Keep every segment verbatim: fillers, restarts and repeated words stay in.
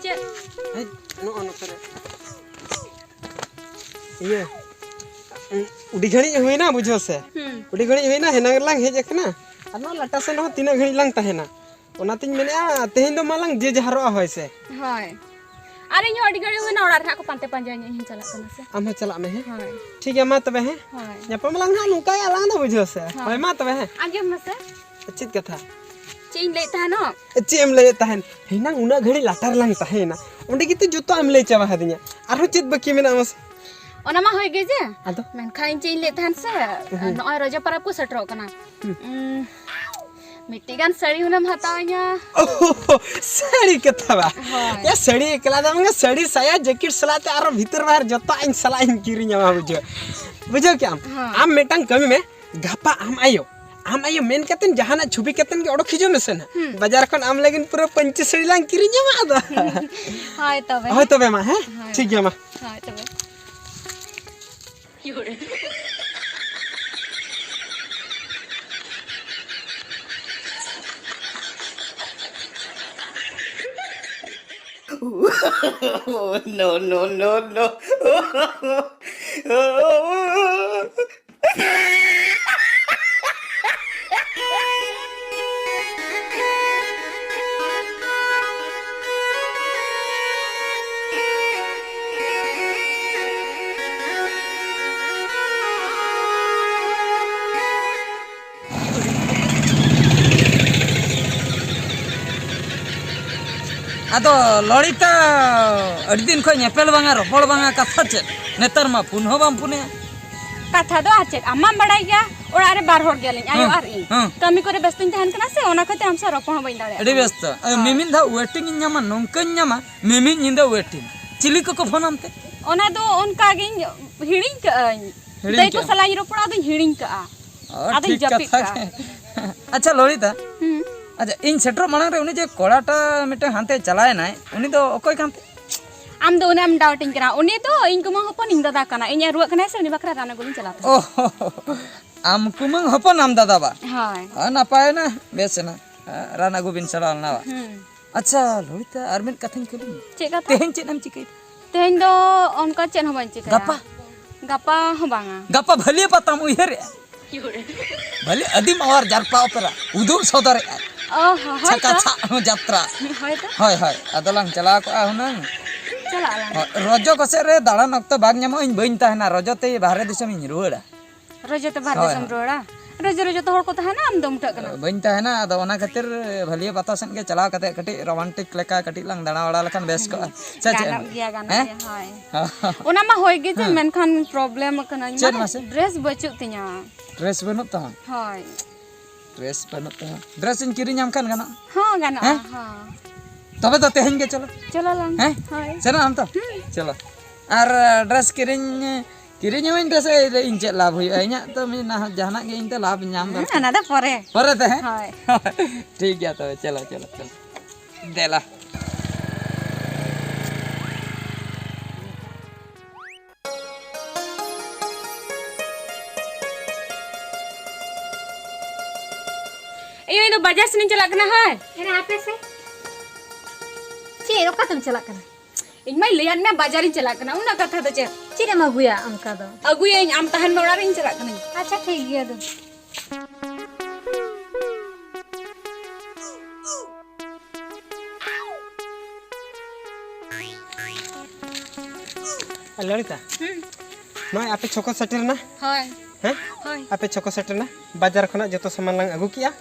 ᱪᱮᱫ? ᱦᱮᱡ, ᱱᱚᱜᱼᱚ ᱱᱚᱛᱮ ᱨᱮ᱾ ᱤᱭᱟᱹ, ᱩᱰᱤ ᱜᱷᱟᱹᱲᱤᱡ ᱦᱩᱭᱱᱟ, ᱵᱩᱡᱷᱟᱹᱣ ᱥᱮ? ᱦᱩᱸ᱾ ᱩᱰᱤ ᱜᱷᱟᱹᱲᱤᱡ ᱦᱩᱭᱱᱟ, ᱦᱮᱱᱟᱝ ᱨᱮᱞᱟᱝ ᱦᱮᱡ ᱟᱠᱟᱱᱟ᱾ ᱟᱨ ᱱᱚᱣᱟ ᱞᱟᱴᱟ ᱥᱮᱱ ᱦᱚᱸ ᱛᱤᱱᱟᱹᱜ ᱜᱷᱟᱹᱲᱤᱡ ᱞᱟᱝ ᱛᱟᱦᱮᱱᱟ? ᱚᱱᱟᱛᱤᱧ ᱢᱮᱱᱮᱫᱼᱟ, ᱛᱮᱦᱮᱧ ᱫᱚ ᱢᱟᱞᱟᱝ ᱡᱮ ᱡᱟᱦᱟᱨᱚᱜᱼᱟ, ᱦᱳᱭ ᱥᱮ? ᱦᱳᱭ᱾ ᱟᱨ ᱤᱧ ᱦᱚᱸ ᱟᱹᱰᱤ ᱜᱷᱟᱹᱲᱤᱡ ᱦᱩᱭᱱᱟ, ᱚᱲᱟᱜ ᱨᱮ ᱦᱟᱸᱜ ᱠᱚ ᱯᱟᱱᱛᱮ ᱯᱟᱸᱡᱟᱧᱟ, ᱤᱧ ᱦᱚᱸᱧ ᱪᱟᱞᱟᱜ ᱠᱟᱱᱟ ᱥᱮ᱾ ᱟᱢ ᱦᱚᱸ ᱪᱟᱞᱟᱜ ᱢᱮ, ᱦᱮᱸ? ᱦᱳᱭ᱾ ᱴᱷᱤᱠ ᱜᱮᱭᱟ, ᱢᱟ ᱛᱚᱵᱮ, ᱦᱮᱸ? ᱦᱳᱭ᱾ ᱧᱟᱯᱟᱢ ᱟᱞᱟᱝ ᱦᱟᱸᱜ ᱱᱚᱝᱠᱟ ᱜᱮ ᱟᱞᱟᱝ ᱫᱚ, ᱵᱩᱡᱷᱟᱹᱣ ᱥᱮ? ᱦᱳᱭ᱾ ᱦᱳᱭ, ᱢᱟ ᱛᱚᱵᱮ, ᱦᱮᱸ? ᱟᱸᱡᱚᱢ ᱢᱮᱥᱮ᱾ ᱪᱮᱫ ᱠᱟᱛᱷᱟ? ᱪᱮᱫ ᱤᱧ ᱞᱟᱹᱭᱮᱫ ᱛᱟᱦᱮᱱᱚᱜ? ᱪᱮᱫ ᱮᱢ ᱞᱟᱹᱭᱮᱫ ᱛᱟᱦᱮᱱ? ᱦᱮᱱᱟᱝ ᱩᱱᱟᱹᱜ ᱜᱷᱟᱹᱲᱤᱡ ᱞᱟᱴᱟ ᱨᱮᱞᱟᱝ ᱛᱟᱦᱮᱸᱭᱮᱱᱟ, ᱚᱸᱰᱮ ᱜᱮᱛᱚ ᱡᱚᱛᱚ ᱟᱢ ᱞᱟᱹᱭ ᱪᱟᱵᱟ ᱟᱫᱤᱧᱟ᱾ ᱟᱨᱦᱚᱸ ᱪᱮᱫ ᱵᱟᱹᱠᱤ ᱢᱮᱱᱟᱜᱼᱟ ᱢᱟᱥᱮ? ᱚᱱᱟ ᱢᱟ ᱦᱩᱭ ᱜᱮ ᱡᱮ, ᱟᱫᱚ? ᱢᱮᱱᱠᱷᱟᱱ ᱤᱧ ᱪᱮᱫ ᱤᱧ ᱞᱟᱹᱭᱮᱫ ᱛᱟᱦᱮᱱ ᱥᱮ, ᱦᱩᱸ᱾ ᱱᱚᱜᱼᱚᱭ ᱨᱚᱡᱚ ᱯᱚᱨᱚᱵᱽ ᱠᱚ ᱥᱮᱴᱮᱨᱚᱜ ᱠᱟᱱᱟ᱾ ᱦᱩᱸ᱾ ᱩᱸ, ᱢᱤᱫᱴᱤᱡ ᱜᱟᱱ ᱥᱟᱹᱲᱤ ᱦᱩᱱᱟᱹᱢ ᱦᱟᱛᱟᱣᱟᱹᱧᱟ᱾ ᱳᱦᱳ, ᱥᱟᱹᱲᱤ ᱠᱟᱛᱷᱟ ᱵᱟ? ᱦᱳᱭ᱾ ᱭᱟ, ᱥᱟᱹᱲᱤ ᱮᱠᱞᱟ ᱫᱚ ᱵᱟᱝᱟ, ᱥᱟᱹᱲᱤ, ᱥᱟᱭᱟ, ᱡᱮᱠᱮᱴ ᱥᱟᱞᱟᱜ ᱛᱮ ᱟᱨᱚ ᱵᱷᱤᱛᱟᱹᱨ ᱵᱟᱦᱮᱨ ᱡᱚᱛᱚᱣᱟᱜ ᱤᱧ ᱥᱟᱞᱟᱜ ᱤᱧ ᱠᱤᱨᱤᱧᱟᱢᱟ, ᱵᱩᱡᱷᱟᱹᱣ? ᱵᱩᱡᱷᱟᱹᱣ ᱠᱮᱜᱼᱟᱢ? ᱦᱳᱭ᱾ ᱟᱢ ᱢᱤᱫᱴᱟᱝ ᱠᱟᱹᱢᱤ ᱢᱮ, ᱜᱟᱯᱟ ᱟᱢ ᱟᱭᱳ, ᱟᱢ ᱟᱭᱳ ᱢᱮᱱ ᱠᱟᱛᱮᱱ ᱡᱟᱦᱟᱱᱟᱜ ᱪᱷᱚᱵᱤ ᱠᱟᱛᱮᱱ ᱜᱮ ᱚᱰᱚᱠ ᱦᱤᱡᱩᱜ ᱢᱮᱥᱮ ᱱᱟᱦᱟᱜ᱾ ᱦᱩᱸ᱾ ᱵᱟᱡᱟᱨ ᱠᱷᱚᱱ ᱟᱢ ᱞᱟᱹᱜᱤᱫ ᱯᱩᱨᱟᱹ ᱯᱟᱹᱧᱪᱤ ᱥᱟᱹᱲᱤ ᱞᱟᱝ ᱠᱤᱨᱤᱧ ᱧᱟᱢᱟ ᱟᱫᱚ᱾ ᱦᱳᱭ ᱛᱚᱵᱮ᱾ ᱦᱳᱭ ᱛᱚᱵᱮ ᱢᱟ, ᱦᱮᱸ? ᱦᱳᱭ᱾ ᱴᱷᱤᱠ ᱜᱮᱭᱟ ᱢᱟ᱾ ᱦᱳᱭ ᱛᱚᱵᱮ᱾ No, no, no, no. ᱟᱫᱚ ᱞᱚᱲᱤᱛᱟ, ᱟᱹᱰᱤ ᱫᱤᱱ ᱠᱷᱚᱱ ᱧᱮᱯᱮᱞ ᱵᱟᱝᱟ, ᱨᱚᱯᱚᱲ ᱵᱟᱝᱟ, ᱠᱟᱛᱷᱟ ᱪᱮᱫ? ᱱᱮᱛᱟᱨ ᱢᱟ ᱯᱷᱳᱱ ᱦᱚᱸ ᱵᱟᱢ ᱯᱷᱳᱱᱮᱜᱼᱟ᱾ ᱠᱟᱛᱷᱟ ᱫᱚ ᱟᱨ ᱪᱮᱫ, ᱟᱢ ᱢᱟᱢ ᱵᱟᱲᱟᱭ ᱜᱮᱭᱟ, ᱚᱲᱟᱜ ᱨᱮ ᱵᱟᱨ ᱦᱚᱲ ᱜᱮᱭᱟᱞᱤᱧ, ᱟᱭᱳ ᱦᱮᱸ, ᱟᱨ ᱤᱧ᱾ ᱦᱮᱸ᱾ ᱠᱟᱹᱢᱤ ᱠᱚᱨᱮ ᱵᱮᱥᱛᱚᱧ ᱛᱟᱦᱮᱱ ᱠᱟᱱᱟ ᱥᱮ, ᱚᱱᱟ ᱠᱷᱟᱹᱛᱤᱨ ᱟᱢ ᱥᱟᱶ ᱨᱚᱯᱚᱲ ᱦᱚᱸ ᱵᱟᱹᱧ ᱫᱟᱲᱮᱭᱟᱜ ᱟᱹᱰᱤ ᱠᱟᱱᱟ᱾ ᱵᱮᱥᱛᱚ᱾ ᱟᱭᱳ, ᱦᱳᱭ᱾ ᱢᱤᱢᱤᱫ ᱫᱷᱟᱣ waiting ᱤᱧ ᱧᱟᱢᱟ, ᱱᱚᱝᱠᱟᱧ ᱧᱟᱢᱟ, ᱢᱤᱢᱤᱫ ᱧᱤᱫᱟᱹ waiting᱾ ᱪᱤᱞᱤ ᱠᱚᱠᱚ ᱯᱷᱳᱱᱟᱢ ᱛᱮ? ᱚᱱᱟ ᱫᱚ ᱚᱱᱠᱟ ᱜᱤᱧ ᱦᱤᱲᱤᱧ ᱠᱟᱜᱼᱟᱹᱧ᱾ ᱦᱤᱲᱤᱧ ᱫᱟᱹᱭ ᱠᱚ ᱠᱟᱜᱼᱟ᱾ ᱥᱟᱞᱟᱜ ᱤᱧ ᱨᱚᱯᱚᱲᱟ, ᱟᱫᱚᱧ ᱦᱤᱲᱤᱧ ᱠᱟᱜᱼᱟ᱾ ᱚ, ᱟᱫᱚᱧ ᱴᱷᱤᱠ ᱡᱟᱹᱯᱤᱫ ᱠᱟᱛᱷᱟ ᱠᱟᱜᱼᱟ᱾ ᱜᱮ᱾ ᱟᱪᱪᱷᱟ, ᱞᱚᱞᱤᱛᱟ᱾ ᱦᱩᱸ᱾ ᱟᱪᱪᱷᱟ, ᱤᱧ ᱥᱮᱴᱮᱨᱚᱜ ᱢᱟᱲᱟᱝ ᱨᱮ ᱩᱱᱤ ᱡᱮ ᱠᱚᱲᱟᱴᱟ ᱢᱤᱫᱴᱟᱝ ᱦᱟᱱᱛᱮ ᱪᱟᱞᱟᱣ ᱮᱱᱟᱭ, ᱩᱱᱤ ᱫᱚ ᱚᱠᱚᱭ ᱠᱟᱱ ᱛᱮ? ᱟᱢ ᱫᱚ ᱩᱱᱟᱹᱜ ᱮᱢ doubt ᱤᱧ ᱠᱟᱱᱟ᱾ ᱩᱱᱤ ᱫᱚ ᱤᱧ ᱠᱩᱢᱟᱹᱝ ᱦᱚᱯᱚᱱ, ᱤᱧ ᱫᱟᱫᱟ ᱠᱟᱱᱟ᱾ ᱤᱧ ᱮ ᱨᱩᱣᱟᱹᱜ ᱠᱟᱱᱟᱭ ᱥᱮ, ᱩᱱᱤ ᱵᱟᱠᱷᱨᱟ ᱨᱟᱱ ᱟᱹᱜᱩ ᱞᱤᱧ ᱪᱟᱞᱟᱣ ᱠᱟᱱᱟ᱾ ᱚ, ᱟᱢ ᱠᱩᱢᱟᱹᱝ ᱦᱚᱯᱚᱱ, ᱟᱢ ᱫᱟᱫᱟ ᱵᱟ? ᱦᱳᱭ᱾ ᱦᱮᱸ, ᱱᱟᱯᱟᱭᱮᱱᱟ, ᱵᱮᱥ ᱮᱱᱟ᱾ ᱦᱮᱸ, ᱨᱟᱱ ᱟᱹᱜᱩ ᱵᱤᱱ ᱪᱟᱞᱟᱣ ᱞᱮᱱᱟ ᱵᱟ? ᱦᱩᱸ᱾ ᱟᱪᱪᱷᱟ ᱞᱚᱞᱤᱛᱟ, ᱟᱨ ᱢᱤᱫ ᱠᱟᱛᱷᱟᱧ ᱠᱩᱞᱤ ᱢᱮᱭᱟ᱾ ᱪᱮᱫ ᱠᱟᱛᱷᱟ? ᱛᱮᱦᱮᱧ ᱪᱮᱫ ᱮᱢ ᱪᱤᱠᱟᱹᱭᱮᱫᱟ? ᱛᱮᱦᱮᱧ ᱫᱚ ᱚᱱᱠᱟ ᱪᱮᱫ ᱦᱚᱸ ᱵᱟᱹᱧ ᱪᱤᱠᱟᱹᱭᱟ᱾ ᱜᱟᱯᱟ? ᱜᱟᱯᱟ ᱦᱚᱸ ᱵᱟᱝᱟ᱾ ᱜᱟᱯᱟ ᱵᱷᱟᱹᱞᱤᱭᱟᱹ ᱯᱟᱛᱟᱢ ᱩᱭᱦᱟᱹᱨᱮᱜᱼᱟ? ᱵᱷᱟᱹᱞᱤ ᱟᱹᱫᱤᱢ ᱟᱣᱟᱨ ᱡᱟᱨᱯᱟ ᱚᱯᱮᱨᱟ ᱩᱫᱩᱜ ᱥᱚᱫᱚᱨᱮᱜᱼᱟ᱾ ᱚ ᱦᱚᱸ, ᱦᱳᱭ ᱪᱷᱟᱠᱟ ᱛᱚ᱾ ᱪᱷᱟᱜ ᱦᱚᱸ ᱡᱟᱛᱨᱟ᱾ ᱦᱳᱭ ᱛᱚ᱾ ᱦᱳᱭ, ᱦᱳᱭ, ᱟᱫᱚ ᱞᱟᱝ ᱪᱟᱞᱟᱣ ᱠᱚᱜᱼᱟ ᱦᱩᱱᱟᱹᱝ᱾ ᱪᱟᱞᱟᱜ ᱟᱞᱟᱝ᱾ ᱦᱳᱭ, ᱨᱚᱡᱚ ᱠᱚᱥᱮᱫ ᱨᱮ ᱫᱟᱬᱟᱱ ᱚᱠᱛᱚ ᱵᱟᱝ ᱧᱟᱢᱚᱜᱼᱟ, ᱤᱧ ᱵᱟᱹᱧ ᱛᱟᱦᱮᱱᱟ, ᱨᱚᱡᱚ ᱛᱮ ᱵᱟᱦᱨᱮ ᱫᱤᱥᱚᱢᱤᱧ ᱨᱩᱣᱟᱹᱲᱟ᱾ ᱨᱚᱡᱚ ᱛᱮ ᱵᱟᱦᱨᱮ ᱦᱳᱭ, ᱫᱤᱥᱚᱢ ᱦᱳᱭ᱾ ᱨᱩᱣᱟᱹᱲᱟ? ᱨᱚᱡᱚ ᱨᱚᱡᱚ ᱛᱮ ᱦᱚᱲ ᱠᱚ ᱛᱟᱦᱮᱱᱟ, ᱟᱢ ᱫᱚᱢ ᱩᱴᱷᱟᱹᱜ ᱠᱟᱱᱟ᱾ ᱵᱟᱹᱧ ᱛᱟᱦᱮᱱᱟ, ᱟᱫᱚ ᱚᱱᱟ ᱠᱷᱟᱹᱛᱤᱨ ᱵᱷᱟᱹᱞᱤᱭᱟᱹ ᱯᱟᱛᱟ ᱥᱮᱫ ᱜᱮ ᱪᱟᱞᱟᱣ ᱠᱟᱛᱮ ᱠᱟᱹᱴᱤᱡ ᱨᱳᱢᱟᱱᱴᱤᱠ ᱞᱮᱠᱟ ᱠᱟᱹᱴᱤᱡ ᱞᱟᱝ ᱫᱟᱬᱟ ᱵᱟᱲᱟ ᱞᱮᱠᱷᱟᱱ ᱵᱮᱥ ᱠᱚᱜᱼᱟ᱾ ᱥᱮ ᱪᱮᱫ ᱮᱢ ᱜᱟᱱᱚᱜ ᱞᱟᱹᱭᱟ? ᱜᱮᱭᱟ, ᱜᱟᱱᱚᱜ ᱦᱮᱸ? ᱜᱮᱭᱟ, ᱦᱳᱭ᱾ ᱚᱱᱟ ᱢᱟ ᱦᱳᱭ ᱜᱮ ᱡᱮ, ᱦᱮᱸ᱾ ᱢᱮᱱᱠᱷᱟᱱ ᱯᱨᱚᱵᱞᱮᱢ ᱟᱠᱟᱱᱟᱹᱧ, ᱪᱮᱫ ᱢᱟᱱᱮ ᱢᱟᱥᱮ? ᱰᱨᱮᱥ ᱵᱟᱹᱪᱩᱜ ᱛᱤᱧᱟ᱾ ᱰᱨᱮᱥ ᱵᱟᱹᱱᱩᱜ ᱛᱟᱢᱟ? ᱦᱳᱭ᱾ ᱰᱨᱮᱥ ᱵᱟᱹᱱᱩᱜ ᱛᱟᱢᱟ? ᱰᱨᱮᱥ ᱤᱧ ᱠᱤᱨᱤᱧ ᱟᱢ ᱠᱷᱟᱱ ᱜᱟᱱᱚᱜᱼᱟ? ᱦᱚᱸ, ᱜᱟᱱᱚᱜᱼᱟ, ᱦᱮᱸ? ᱦᱚᱸ᱾ ᱛᱚᱵᱮ ᱫᱚ ᱛᱮᱦᱮᱧ ᱜᱮ ᱪᱚᱞᱚ᱾ ᱪᱚᱞᱚ ᱞᱟᱝ᱾ ᱦᱮᱸ? ᱦᱳᱭ᱾ ᱥᱮᱱᱚᱜ ᱟᱢ ᱛᱚ? ᱦᱩᱸ᱾ ᱪᱚᱞᱚ᱾ ᱟᱨ ᱰᱨᱮᱥ ᱠᱤᱨᱤᱧ, ᱠᱤᱨᱤᱧ ᱟᱹᱢᱟᱹᱧ ᱰᱨᱮᱥ, ᱤᱧ ᱪᱮᱫ ᱞᱟᱵᱷ ᱦᱩᱭᱩᱜᱼᱟ? ᱤᱧᱟᱹᱜ ᱛᱚ ᱢᱤᱫ ᱱᱟᱦᱟᱜ ᱡᱟᱦᱟᱱᱟᱜ ᱜᱮ ᱤᱧ ᱛᱚ ᱞᱟᱵᱷ ᱧᱟᱢ ᱦᱩᱸ, ᱫᱚᱨᱠᱟᱨ᱾ ᱚᱱᱟ ᱫᱚ ᱯᱚᱨᱮ᱾ ᱯᱚᱨᱮ ᱛᱮ, ᱦᱮᱸ? ᱦᱳᱭ᱾ ᱴᱷᱤᱠ ᱜᱮᱭᱟ ᱛᱚᱵᱮ, ᱪᱚᱞᱚ, ᱪᱚᱞᱚ, ᱪᱚᱞᱚ᱾ ᱫᱮᱞᱟ᱾ ᱮᱭᱳ, ᱤᱧ ᱫᱚ ᱵᱟᱡᱟᱨ ᱥᱮᱱ ᱤᱧ ᱪᱟᱞᱟᱜ ᱠᱟᱱᱟ, ᱦᱳᱭ᱾ ᱮᱨᱟ, ᱦᱟᱯᱮ ᱥᱮ᱾ ᱪᱮᱫ, ᱚᱠᱟ ᱛᱮᱢ ᱪᱟᱞᱟᱜ ᱠᱟᱱᱟ? ᱤᱧ ᱢᱟᱧ ᱞᱟᱹᱭᱟᱫ ᱢᱮᱭᱟ, ᱵᱟᱡᱟᱨ ᱤᱧ ᱪᱟᱞᱟᱜ ᱠᱟᱱᱟ, ᱩᱱᱟᱹᱜ ᱠᱟᱛᱷᱟ ᱫᱚ ᱪᱮᱫ? ᱪᱮᱫ ᱮᱢ ᱟᱹᱜᱩᱭᱟ ᱚᱱᱠᱟ ᱫᱚ? ᱟᱹᱜᱩᱭᱟᱹᱧ, ᱟᱢ ᱛᱟᱦᱮᱱ ᱢᱮ ᱚᱲᱟᱜ ᱨᱮ, ᱤᱧ ᱪᱟᱞᱟᱜ ᱠᱟᱹᱱᱟᱹᱧ᱾ ᱟᱪᱪᱷᱟ, ᱴᱷᱤᱠ ᱜᱮᱭᱟ ᱫᱩ᱾ ᱞᱚᱞᱤᱛᱟ, ᱦᱩᱸ᱾ ᱱᱚᱜᱼᱚᱭ ᱟᱯᱮ ᱪᱷᱚᱠᱚ ᱥᱮᱴᱮᱨ ᱮᱱᱟ? ᱦᱳᱭ᱾ ᱦᱮᱸ? ᱦᱳᱭ᱾ ᱟᱯᱮ ᱪᱷᱚᱠᱚ ᱥᱮᱴᱮᱨ ᱮᱱᱟ, ᱵᱟᱡᱟᱨ ᱠᱷᱚᱱᱟᱜ ᱡᱚᱛᱚ ᱥᱟᱢᱟᱱ ᱞᱟᱝ ᱟᱹᱜᱩ ᱠᱮᱜᱼᱟ,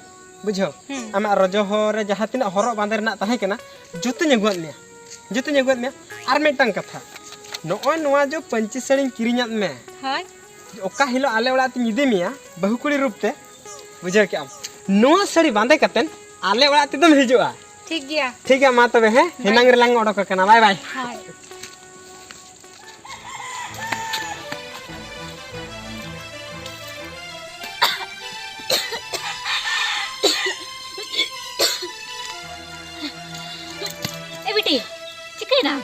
ᱵᱩᱡᱷᱟᱹᱣ? ᱦᱩᱸ᱾ ᱟᱢᱟᱜ ᱨᱚᱡᱚ ᱦᱚᱨ ᱨᱮ ᱡᱟᱦᱟᱸ ᱛᱤᱱᱟᱹᱜ ᱦᱚᱨᱚᱜ ᱵᱟᱸᱫᱮ ᱨᱮᱱᱟᱜ ᱛᱟᱦᱮᱸ ᱠᱟᱱᱟ, ᱡᱚᱛᱚᱧ ᱟᱹᱜᱩᱣᱟᱫ ᱢᱮᱭᱟ, ᱡᱚᱛᱚᱧ ᱟᱹᱜᱩᱣᱟᱫ ᱢᱮᱭᱟ᱾ ᱟᱨ ᱢᱤᱫᱴᱟᱝ ᱠᱟᱛᱷᱟ, ᱱᱚᱜᱼᱚᱭ ᱱᱚᱣᱟ ᱡᱚ ᱯᱟᱹᱧᱪᱤ ᱥᱟᱹᱲᱤᱧ ᱠᱤᱨᱤᱧᱟᱫ ᱢᱮ, ᱦᱳᱭ᱾ ᱚᱠᱟ ᱦᱤᱞᱳᱜ ᱟᱞᱮ ᱚᱲᱟᱜ ᱛᱤᱧ ᱤᱫᱤ ᱢᱮᱭᱟ ᱵᱟᱹᱦᱩ ᱠᱩᱲᱤ ᱨᱩᱯ ᱛᱮ, ᱵᱩᱡᱷᱟᱹᱣ ᱠᱮᱜ ᱟᱢ, ᱱᱚᱣᱟ ᱥᱟᱹᱲᱤ ᱵᱟᱸᱫᱮ ᱠᱟᱛᱮᱫ ᱟᱞᱮ ᱚᱲᱟᱜ ᱛᱮᱫᱚᱢ ᱦᱤᱡᱩᱜᱼᱟ᱾ ᱴᱷᱤᱠ ᱜᱮᱭᱟ᱾ ᱴᱷᱤᱠ ᱜᱮᱭᱟ, ᱢᱟ ᱛᱚᱵᱮ, ᱦᱮᱸ, ᱵᱟᱭ᱾ ᱦᱮᱱᱟᱝ ᱨᱮᱞᱟᱝ ᱚᱰᱚᱠ ᱟᱠᱟᱱᱟ, ᱵᱟᱭ ᱵᱟᱭ᱾ ᱦᱳᱭ᱾ ᱮ ᱵᱤᱴᱤ, ᱪᱤᱠᱟᱹᱭᱮᱱᱟ?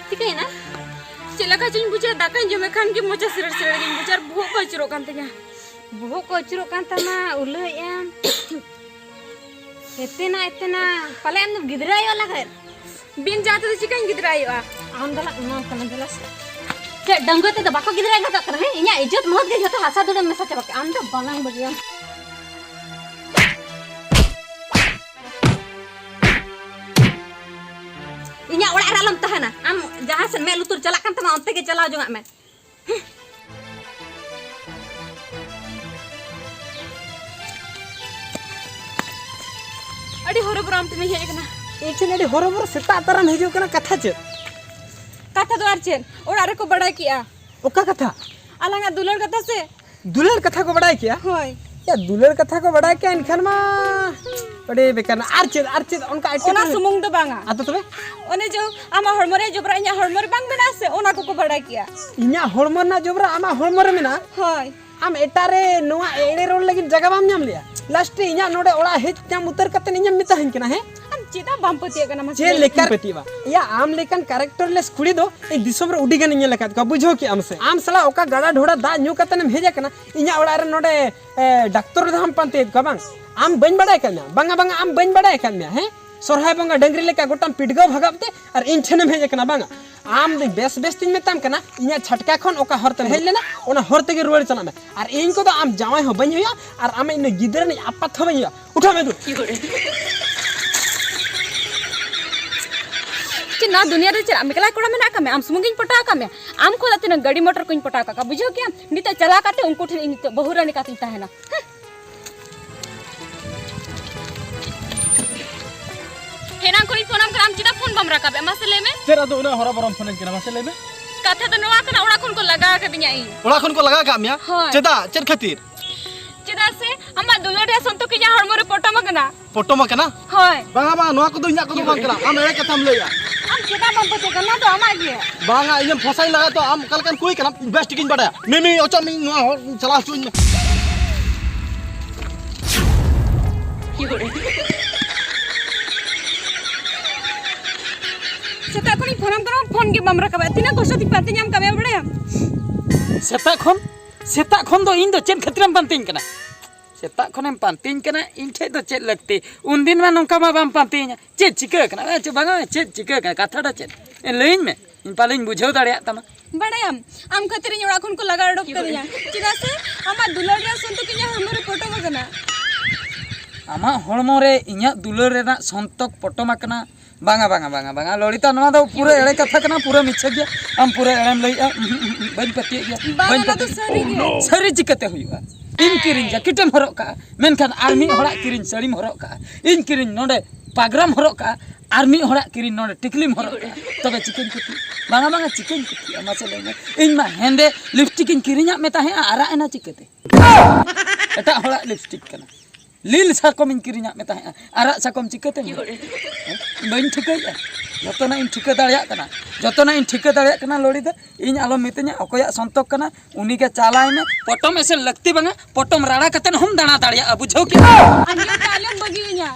ᱪᱤᱠᱟᱹᱭᱮᱱᱟ? ᱪᱮᱫ ᱞᱮᱠᱟ ᱪᱚᱧ ᱵᱩᱡᱷᱟᱹᱣ, ᱫᱟᱠᱟᱧ ᱡᱚᱢᱮᱫ ᱠᱷᱟᱱ ᱜᱮ ᱢᱚᱪᱟ ᱥᱮᱨᱮᱲ ᱥᱮᱨᱮᱲ ᱜᱤᱧ ᱵᱩᱡᱷᱟᱹᱣ ᱟᱨ ᱵᱚᱦᱚᱜ ᱠᱚ ᱟᱹᱪᱩᱨᱚᱜ ᱠᱟᱱ ᱛᱤᱧᱟ᱾ ᱵᱚᱦᱚᱜ ᱠᱚ ᱟᱹᱪᱩᱨᱚᱜ ᱠᱟᱱ ᱛᱟᱢᱟ, ᱩᱞᱟᱹᱭᱮᱫ ᱟᱢ᱾ ᱮᱛᱮᱱᱟ, ᱮᱛᱮᱱᱟ, ᱯᱟᱞᱮ ᱟᱢ ᱫᱚ ᱜᱤᱫᱽᱨᱟᱹ ᱟᱭᱳ ᱞᱟᱜᱟᱫ᱾ ᱵᱤᱱ ᱡᱟᱦᱟᱸ ᱛᱮᱫᱚ ᱪᱤᱠᱟᱹᱧ ᱜᱤᱫᱽᱨᱟᱹ ᱟᱭᱳᱜᱼᱟ? ᱟᱢ ᱫᱚ ᱞᱟᱜ ᱮᱢᱟᱢ ᱠᱟᱱᱟ, ᱫᱮᱞᱟ ᱥᱮ᱾ ᱪᱮᱫ ᱰᱟᱺᱜᱩᱣᱟᱹ ᱛᱮᱫᱚ ᱵᱟᱠᱚ ᱜᱤᱫᱽᱨᱟᱹ ᱟᱭᱳ ᱜᱚᱫᱚᱜ ᱠᱟᱱᱟ, ᱦᱮᱸ? ᱤᱧᱟᱹᱜ ᱤᱡᱽᱡᱚᱛ ᱢᱚᱦᱚᱛ ᱜᱮ ᱡᱷᱚᱛᱚ ᱦᱟᱥᱟ ᱫᱷᱩᱲᱤᱢ ᱢᱮᱥᱟ ᱪᱟᱵᱟ ᱠᱮᱜᱼᱟ᱾ ᱟᱢ ᱫᱚ ᱵᱟᱞᱟᱝ ᱵᱟᱹᱜᱤᱭᱟᱢ᱾ ᱤᱧᱟᱹᱜ ᱚᱲᱟᱜ ᱨᱮ ᱟᱞᱚᱢ ᱛᱟᱦᱮᱱᱟ᱾ ᱟᱢ ᱡᱟᱦᱟᱸ ᱥᱮᱫ ᱢᱮᱫ ᱞᱩᱛᱩᱨ ᱪᱟᱞᱟᱜ ᱠᱟᱱ ᱛᱟᱢᱟ, ᱚᱱᱛᱮ ᱜᱮ ᱪᱟᱞᱟᱣ ᱡᱚᱝᱟᱜ ᱢᱮ᱾ ᱟᱹᱰᱤ ᱦᱚᱨᱚᱵᱚᱨᱚ ᱟᱢ ᱴᱷᱮᱱᱤᱧ ᱦᱮᱡ ᱟᱠᱟᱱᱟ᱾ ᱤᱧ ᱴᱷᱮᱱ ᱟᱹᱰᱤ ᱦᱚᱨᱚᱵᱚᱨᱚ ᱥᱮᱛᱟᱜ ᱛᱟᱨᱟᱢ ᱦᱤᱡᱩᱜ ᱠᱟᱱᱟ, ᱠᱟᱛᱷᱟ ᱪᱮᱫ? ᱠᱟᱛᱷᱟ ᱫᱚ ᱟᱨ ᱪᱮᱫ, ᱚᱲᱟᱜ ᱨᱮᱠᱚ ᱵᱟᱲᱟᱭ ᱠᱮᱜᱼᱟ᱾ ᱚᱠᱟ ᱠᱟᱛᱷᱟ? ᱟᱞᱟᱝᱟᱜ ᱫᱩᱞᱟᱹᱲ ᱠᱟᱛᱷᱟ ᱥᱮ᱾ ᱫᱩᱞᱟᱹᱲ ᱠᱟᱛᱷᱟ ᱠᱚ ᱵᱟᱲᱟᱭ ᱠᱮᱜᱼᱟ? ᱦᱳᱭ᱾ ᱭᱟ, ᱫᱩᱞᱟᱹᱲ ᱠᱟᱛᱷᱟ ᱠᱚ ᱵᱟᱲᱟᱭ ᱠᱮᱜᱼᱟ, ᱮᱱᱠᱷᱟᱱ ᱢᱟ ᱟᱹᱰᱤ ᱵᱮᱠᱟᱨ ᱱᱟ᱾ ᱟᱨ ᱪᱮᱫ, ᱟᱨ ᱪᱮᱫ ᱚᱱᱠᱟ ᱮᱴᱠᱮᱴᱚᱬᱮ? ᱚᱱᱟ ᱥᱩᱢᱩᱝ ᱫᱚ ᱵᱟᱝᱟ᱾ ᱟᱫᱚ ᱛᱚᱵᱮ? ᱚᱱᱮ ᱡᱮ ᱟᱢᱟᱜ ᱦᱚᱲᱢᱚ ᱨᱮ ᱡᱚᱵᱽᱨᱟ ᱤᱧᱟᱹᱜ ᱦᱚᱲᱢᱚ ᱨᱮ ᱵᱟᱝ ᱢᱮᱱᱟᱜᱼᱟ ᱥᱮ, ᱚᱱᱟ ᱠᱚᱠᱚ ᱵᱟᱲᱟᱭ ᱠᱮᱜᱼᱟ᱾ ᱤᱧᱟᱹᱜ ᱦᱚᱲᱢᱚ ᱨᱮᱱᱟᱜ ᱡᱚᱵᱽᱨᱟ ᱟᱢᱟᱜ ᱦᱚᱲᱢᱚ ᱨᱮ ᱢᱮᱱᱟᱜᱼᱟ? ᱦᱳᱭ᱾ ᱟᱢ ᱮᱴᱟᱜ ᱨᱮ ᱱᱚᱣᱟ ᱮᱲᱮ ᱨᱚᱲ ᱞᱟᱹᱜᱤᱫ ᱡᱟᱭᱜᱟ ᱵᱟᱢ ᱧᱟᱢ ᱞᱮᱜᱼᱟ? ᱞᱟᱥᱴ ᱨᱮ ᱤᱧᱟᱹᱜ ᱱᱚᱰᱮ ᱚᱲᱟᱜ ᱦᱮᱡ ᱧᱟᱢ ᱩᱛᱟᱹᱨ ᱠᱟᱛᱮ ᱤᱧᱮᱢ ᱢᱮᱛᱟᱦᱟᱹᱧ ᱠᱟᱱᱟ, ᱦᱮᱸ? ᱟᱢ ᱪᱮᱫᱟᱜ ᱵᱟᱢ ᱯᱟᱹᱛᱭᱟᱹᱜ ᱠᱟᱱᱟ ᱢᱟᱥᱮ ᱪᱮᱫ ᱞᱟᱹᱭ ᱢᱮ? ᱞᱮᱠᱟᱢ ᱯᱟᱹᱛᱭᱟᱹᱜᱼᱟ? ᱭᱟ, ᱟᱢ ᱞᱮᱠᱟᱱ ᱠᱮᱨᱮᱠᱴᱟᱨᱞᱮᱥ ᱠᱩᱲᱤ ᱫᱚ ᱤᱧ ᱫᱤᱥᱚᱢ ᱨᱮ ᱟᱹᱰᱤ ᱜᱟᱱᱤᱧ ᱧᱮᱞ ᱟᱠᱟᱫ ᱠᱚᱣᱟ, ᱵᱩᱡᱷᱟᱹᱣ ᱠᱮᱜᱼᱟᱢ ᱥᱮ? ᱟᱢ ᱥᱟᱞᱟᱜ ᱚᱠᱟ ᱜᱟᱰᱟ ᱰᱷᱚᱲᱟ ᱫᱟᱜ ᱧᱩ ᱠᱟᱛᱮᱢ ᱦᱮᱡ ᱟᱠᱟᱱᱟ, ᱤᱧᱟᱹᱜ ᱚᱲᱟᱜ ᱨᱮ ᱱᱚᱰᱮ, ᱮ, ᱰᱟᱠᱛᱚᱨ ᱨᱮ ᱫᱷᱟᱢ ᱯᱟᱱᱛᱮᱭᱮᱫ ᱠᱚᱣᱟ, ᱵᱟᱝ? ᱟᱢ ᱵᱟᱹᱧ ᱵᱟᱲᱟᱭ ᱟᱠᱟᱫ ᱢᱮᱭᱟ, ᱵᱟᱝᱟ, ᱵᱟᱝᱟ, ᱟᱢ ᱵᱟᱹᱧ ᱵᱟᱲᱟᱭ ᱟᱠᱟᱫ ᱢᱮᱭᱟ, ᱦᱮᱸ? ᱥᱚᱨᱦᱟᱭ ᱵᱚᱸᱜᱟ ᱰᱟᱹᱝᱨᱤ ᱞᱮᱠᱟ ᱜᱚᱴᱟᱢ ᱯᱤᱰᱜᱟᱹᱣ ᱵᱷᱟᱜᱟᱣ ᱛᱮ ᱟᱨ ᱤᱧ ᱴᱷᱮᱱᱮᱢ ᱦᱮᱡ ᱟᱠᱟᱱᱟ, ᱵᱟᱝᱟ? ᱟᱢ ᱫᱚ ᱵᱮᱥ ᱵᱮᱥ ᱛᱤᱧ ᱢᱮᱛᱟᱢ ᱠᱟᱱᱟ, ᱤᱧᱟᱹᱜ ᱪᱷᱟᱴᱠᱟ ᱠᱷᱚᱱ ᱚᱠᱟ ᱦᱚᱨ ᱛᱮᱢ ᱦᱮᱡ ᱞᱮᱱᱟ, ᱚᱱᱟ ᱦᱚᱨ ᱛᱮᱜᱮ ᱨᱩᱣᱟᱹᱲ ᱪᱟᱞᱟᱜ ᱢᱮ᱾ ᱟᱨ ᱤᱧ ᱠᱚᱫᱚ ᱟᱢ ᱡᱟᱶᱟᱭ ᱦᱚᱸ ᱵᱟᱹᱧ ᱦᱩᱭᱩᱜᱼᱟ, ᱟᱨ ᱟᱢ ᱤᱧ ᱜᱤᱫᱽᱨᱟᱹ ᱨᱤᱱᱤᱡ ᱟᱯᱟᱛ ᱦᱚᱸ ᱵᱟᱹᱧ ᱦᱩᱭᱩᱜᱼᱟ᱾ ᱩᱴᱷᱟᱹᱣ ᱢᱮ ᱫᱩ᱾ ᱪᱮᱫ ᱱᱚᱣᱟ ᱫᱩᱱᱤᱭᱟᱹ ᱨᱮ ᱪᱮᱫ ᱟᱢ ᱮᱠᱞᱟ ᱠᱚᱲᱟ ᱢᱮᱱᱟᱜ ᱟᱠᱟᱫ ᱢᱮᱭᱟ? ᱟᱢ ᱥᱩᱢᱩᱝ ᱜᱤᱧ ᱯᱚᱴᱟᱣ ᱟᱠᱟᱫ ᱢᱮᱭᱟ? ᱟᱢ ᱠᱷᱚᱱ ᱛᱤᱱᱟᱹᱜ ᱜᱟᱹᱰᱤ ᱢᱚᱴᱚᱨ ᱠᱚᱧ ᱯᱚᱴᱟᱣ ᱟᱠᱟᱫ ᱠᱚᱣᱟ, ᱵᱩᱡᱷᱟᱹᱣ ᱠᱮᱜᱼᱟᱢ? ᱱᱤᱛᱚᱜ ᱪᱟᱞᱟᱣ ᱠᱟᱛᱮ ᱩᱱᱠᱩ ᱴᱷᱮᱱ ᱤᱧ ᱱᱤᱛᱚᱜ ᱵᱟᱹᱦᱩ ᱨᱟᱱᱤ ᱠᱟᱛᱮᱧ ᱛᱟᱦᱮᱱᱟ᱾ ᱦᱮᱸ᱾ ᱮᱱᱟᱝ ᱠᱷᱚᱱᱤᱧ ᱯᱷᱳᱱᱟᱢ ᱠᱟᱱᱟ, ᱟᱢ ᱪᱮᱫᱟᱜ ᱯᱷᱳᱱ ᱵᱟᱢ ᱨᱟᱠᱟᱵᱮᱜᱼᱟ? ᱢᱟᱥᱮ ᱞᱟᱹᱭ ᱢᱮ᱾ ᱪᱮᱫ ᱟᱫᱚ ᱩᱱᱟᱹᱜ ᱦᱚᱨᱚᱵᱚᱨᱚᱢ ᱯᱷᱳᱱᱟᱹᱧ ᱠᱟᱱᱟ? ᱢᱟᱥᱮ ᱞᱟᱹᱭ ᱢᱮ᱾ ᱠᱟᱛᱷᱟ ᱫᱚ ᱱᱚᱣᱟ ᱠᱟᱱᱟ, ᱚᱲᱟᱜ ᱠᱷᱚᱱ ᱠᱚ ᱞᱟᱜᱟ ᱟᱠᱟᱫᱤᱧᱟ ᱤᱧ᱾ ᱚᱲᱟᱜ ᱠᱷᱚᱱ ᱠᱚ ᱞᱟᱜᱟ ᱟᱠᱟᱫ ᱢᱮᱭᱟ? ᱦᱳᱭ᱾ ᱪᱮᱫᱟᱜ? ᱪᱮᱫ ᱠᱷᱟᱹᱛᱤᱨ? ᱪᱮᱫᱟᱜ ᱥᱮ ᱟᱢᱟᱜ ᱫᱩᱞᱟᱹᱲ ᱨᱮᱭᱟᱜ ᱥᱚᱱᱛᱚᱠ ᱤᱧᱟᱹᱜ ᱦᱚᱲᱢᱚ ᱨᱮ ᱯᱚᱴᱚᱢ ᱟᱠᱟᱱᱟ᱾ ᱯᱚᱴᱚᱢ ᱟᱠᱟᱱᱟ? ᱦᱳᱭ᱾ ᱵᱟᱝᱟ, ᱵᱟᱝᱟ, ᱱᱚᱣᱟ ᱠᱚᱫᱚ ᱤᱧᱟᱹᱜ ᱠᱚᱫᱚ ᱵᱟᱝ ᱠᱟᱱᱟ᱾ ᱟᱢ ᱮᱲᱮ ᱠᱟᱛᱷᱟᱢ ᱞᱟᱹᱭᱟ᱾ ᱟᱢ ᱪᱮᱫᱟᱜ ᱵᱟᱢ ᱯᱟᱹᱛᱭᱟᱹᱜ ᱠᱟᱱᱟ? ᱱᱚᱣᱟ ᱫᱚ ᱟᱢᱟᱜ ᱜᱮ᱾ ᱵᱟᱝᱟ, ᱤᱧᱮᱢ ᱯᱷᱟᱸᱥᱟᱭ ᱞᱟᱜᱟ ᱛᱚ, ᱟᱢ ᱚᱠᱟ ᱞᱮᱠᱟᱱ ᱠᱩᱲᱤ ᱠᱟᱱᱟᱢ? ᱵᱮᱥ ᱴᱷᱤᱠᱤᱧ ᱵᱟᱰᱟᱭᱟ᱾ ᱢᱤᱢᱤ ᱚᱪᱚᱜ ᱢᱤ, ᱱᱚᱣᱟ ᱦᱚᱲ ᱪᱟᱞᱟᱣ ᱦᱚᱪᱚᱣᱟᱹᱧ ᱢᱮ᱾ ᱥᱮᱛᱟᱜ ᱠᱷᱚᱱᱤᱧ ᱯᱷᱳᱱᱟᱢ ᱠᱟᱱᱟ, ᱯᱷᱳᱱ ᱜᱮ ᱵᱟᱢ ᱨᱟᱠᱟᱵᱟ᱾ ᱛᱤᱱᱟᱹᱜ ᱠᱚᱥᱴᱚ ᱛᱤᱧ ᱯᱟᱱᱛᱮ ᱧᱟᱢ ᱠᱟᱜ ᱢᱮᱭᱟ, ᱵᱟᱲᱟᱭᱟᱢ? ᱥᱮᱛᱟᱜ ᱠᱷᱚᱱ, ᱥᱮᱛᱟᱜ ᱠᱷᱚᱱ ᱫᱚ ᱤᱧ ᱫᱚ ᱪᱮᱫ ᱠᱷᱟᱹᱛᱤᱨᱮᱢ ᱯᱟᱱᱛᱮᱧ ᱠᱟᱱᱟ? ᱥᱮᱛᱟᱜ ᱠᱷᱚᱱᱮᱢ ᱯᱟᱱᱛᱮᱧ ᱠᱟᱱᱟ, ᱤᱧ ᱴᱷᱮᱡ ᱫᱚ ᱪᱮᱫ ᱞᱟᱹᱠᱛᱤ? ᱩᱱᱫᱤᱱ ᱢᱟ ᱱᱚᱝᱠᱟ ᱢᱟ ᱵᱟᱢ ᱯᱟᱱᱛᱮᱧᱟ᱾ ᱪᱮᱫ ᱪᱤᱠᱟᱹ ᱠᱟᱱᱟ? ᱮ, ᱪᱮᱫ ᱵᱟᱝᱟ, ᱪᱮᱫ ᱪᱤᱠᱟᱹ ᱠᱟᱱᱟ? ᱠᱟᱛᱷᱟ ᱫᱚ ᱪᱮᱫ? ᱮ, ᱞᱟᱹᱭᱟᱹᱧ ᱢᱮ, ᱤᱧ ᱯᱟᱞᱮᱧ ᱵᱩᱡᱷᱟᱹᱣ ᱫᱟᱲᱮᱭᱟᱜ ᱛᱟᱢᱟ᱾ ᱵᱟᱲᱟᱭᱟᱢ, ᱟᱢ ᱠᱷᱟᱹᱛᱤᱨ ᱤᱧ ᱚᱲᱟᱜ ᱠᱷᱚᱱ ᱠᱚ ᱞᱟᱜᱟ ᱚᱰᱚᱠ ᱠᱟᱹᱫᱤᱧᱟ᱾ ᱪᱮᱫᱟᱜ ᱥᱮ ᱟᱢᱟᱜ ᱫᱩᱞᱟᱹᱲ ᱨᱮᱭᱟᱜ ᱥᱚᱱᱛᱚᱠ ᱤᱧᱟᱹᱜ ᱦᱚᱲᱢᱚ ᱨᱮ ᱯᱚᱴᱚᱢ ᱟᱠᱟᱱᱟ᱾ ᱟᱢᱟᱜ ᱦᱚᱲᱢᱚ ᱨᱮ ᱤᱧᱟᱹᱜ ᱫᱩᱞᱟᱹᱲ ᱨᱮᱱᱟᱜ ᱥᱚᱱᱛᱚᱠ ᱯᱚᱴᱚᱢ ᱟᱠᱟᱱᱟ? ᱵᱟᱝᱟ, ᱵᱟᱝᱟ, ᱵᱟᱝᱟ, ᱵᱟᱝᱟ, ᱞᱚᱞᱤᱛᱟ, ᱱᱚᱣᱟ ᱫᱚ ᱯᱩᱨᱟᱹ ᱮᱲᱮ ᱠᱟᱛᱷᱟ ᱠᱟᱱᱟ, ᱯᱩᱨᱟᱹ ᱢᱤᱪᱷᱟᱹ ᱜᱮᱭᱟ᱾ ᱟᱢ ᱯᱩᱨᱟᱹ ᱮᱲᱮᱢ ᱞᱟᱹᱭᱮᱜᱼᱟ᱾ ᱩᱸᱦᱩᱸ, ᱩᱸᱦᱩᱸ, ᱩᱸᱦᱩᱸ, ᱵᱟᱹᱧ ᱯᱟᱹᱛᱭᱟᱹᱜ ᱜᱮᱭᱟ, ᱵᱟᱝᱟ, ᱵᱟᱹᱧ ᱱᱚᱣᱟ ᱫᱚ ᱯᱟᱹᱛᱭᱟᱹᱜ ᱥᱟᱹᱨᱤ ᱜᱮᱭᱟ᱾ ᱜᱮᱭᱟ᱾ ᱥᱟᱹᱨᱤ ᱪᱤᱠᱟᱹᱛᱮ ᱦᱩᱭᱩᱜᱼᱟ? ᱤᱧ ᱠᱤᱨᱤᱧ ᱡᱟᱹᱠᱤᱴᱮᱢ ᱦᱚᱨᱚᱜ ᱠᱟᱜᱼᱟ, ᱢᱮᱱᱠᱷᱟᱱ ᱟᱨ ᱢᱤᱫ ᱦᱚᱲᱟᱜ ᱠᱤᱨᱤᱧ ᱥᱟᱹᱲᱤᱢ ᱦᱚᱨᱚᱜ ᱠᱟᱜᱼᱟ᱾ ᱤᱧ ᱠᱤᱨᱤᱧ ᱱᱚᱰᱮ ᱯᱟᱜᱽᱨᱟᱢ ᱦᱚᱨᱚᱜ ᱠᱟᱜᱼᱟ, ᱟᱨ ᱢᱤᱫ ᱦᱚᱲᱟᱜ ᱠᱤᱨᱤᱧ ᱱᱚᱰᱮ ᱴᱤᱠᱞᱤᱢ ᱦᱚᱨᱚᱜ ᱠᱟᱜᱼᱟ᱾ ᱛᱚᱵᱮ ᱪᱤᱠᱟᱹᱧ ᱠᱩᱥᱤᱜᱼᱟ? ᱵᱟᱝᱟ, ᱵᱟᱝᱟ, ᱪᱤᱠᱟᱹᱧ ᱠᱩᱥᱤᱜᱼᱟ? ᱢᱟᱥᱮ ᱞᱟᱹᱭ ᱢᱮ᱾ ᱤᱧ ᱢᱟ ᱦᱮᱸᱫᱮ ᱞᱤᱯᱥᱴᱤᱠ ᱤᱧ ᱠᱤᱨᱤᱧᱟᱜ ᱢᱮ ᱛᱟᱦᱮᱸᱜᱼᱟ, ᱟᱨᱟᱜ ᱮᱱᱟ ᱪᱤᱠᱟᱹᱛᱮ? ᱮᱴᱟᱜ ᱦᱚᱲᱟᱜ ᱞᱤᱯᱥᱴᱤᱠ ᱠᱟᱱᱟ᱾ ᱞᱤᱞ ᱥᱟᱠᱚᱢ ᱤᱧ ᱠᱤᱨᱤᱧᱟᱜ ᱢᱮ ᱛᱟᱦᱮᱸᱜᱼᱟ, ᱟᱨᱟᱜ ᱥᱟᱠᱚᱢ ᱪᱤᱠᱟᱹᱛᱮᱢ ᱦᱚᱨᱚᱜᱟ? ᱦᱮᱸ? ᱵᱟᱹᱧ ᱴᱷᱤᱠᱟᱹᱭᱮᱫᱼᱟ᱾ ᱡᱚᱛᱚᱱᱟᱜ ᱤᱧ ᱴᱷᱤᱠᱟᱹ ᱫᱟᱲᱮᱭᱟᱜ ᱠᱟᱱᱟ, ᱡᱚᱛᱚᱱᱟᱜ ᱤᱧ ᱴᱷᱤᱠᱟᱹ ᱫᱟᱲᱮᱭᱟᱜ ᱠᱟᱱᱟ, ᱞᱚᱲᱤ ᱫᱚ᱾ ᱤᱧ ᱟᱞᱚᱢ ᱢᱤᱛᱟᱹᱧᱟ, ᱚᱠᱚᱭᱟᱜ ᱥᱚᱱᱛᱚᱠ ᱠᱟᱱᱟ, ᱩᱱᱤ ᱜᱮ ᱪᱟᱞᱟᱭ ᱢᱮ᱾ ᱯᱚᱴᱚᱢ ᱮᱥᱮᱫ ᱞᱟᱹᱠᱛᱤ ᱵᱟᱝᱟ, ᱯᱚᱴᱚᱢ ᱨᱟᱲᱟ ᱠᱟᱛᱮ ᱦᱚᱸᱢ ᱫᱟᱬᱟ ᱫᱟᱲᱮᱭᱟᱜᱼᱟ, ᱵᱩᱡᱷᱟᱹᱣ ᱠᱮᱫᱟ? ᱟᱸᱡᱚᱢ ᱛᱮ ᱟᱞᱚᱢ ᱵᱟᱹᱜᱤᱭᱟᱹᱧᱟ᱾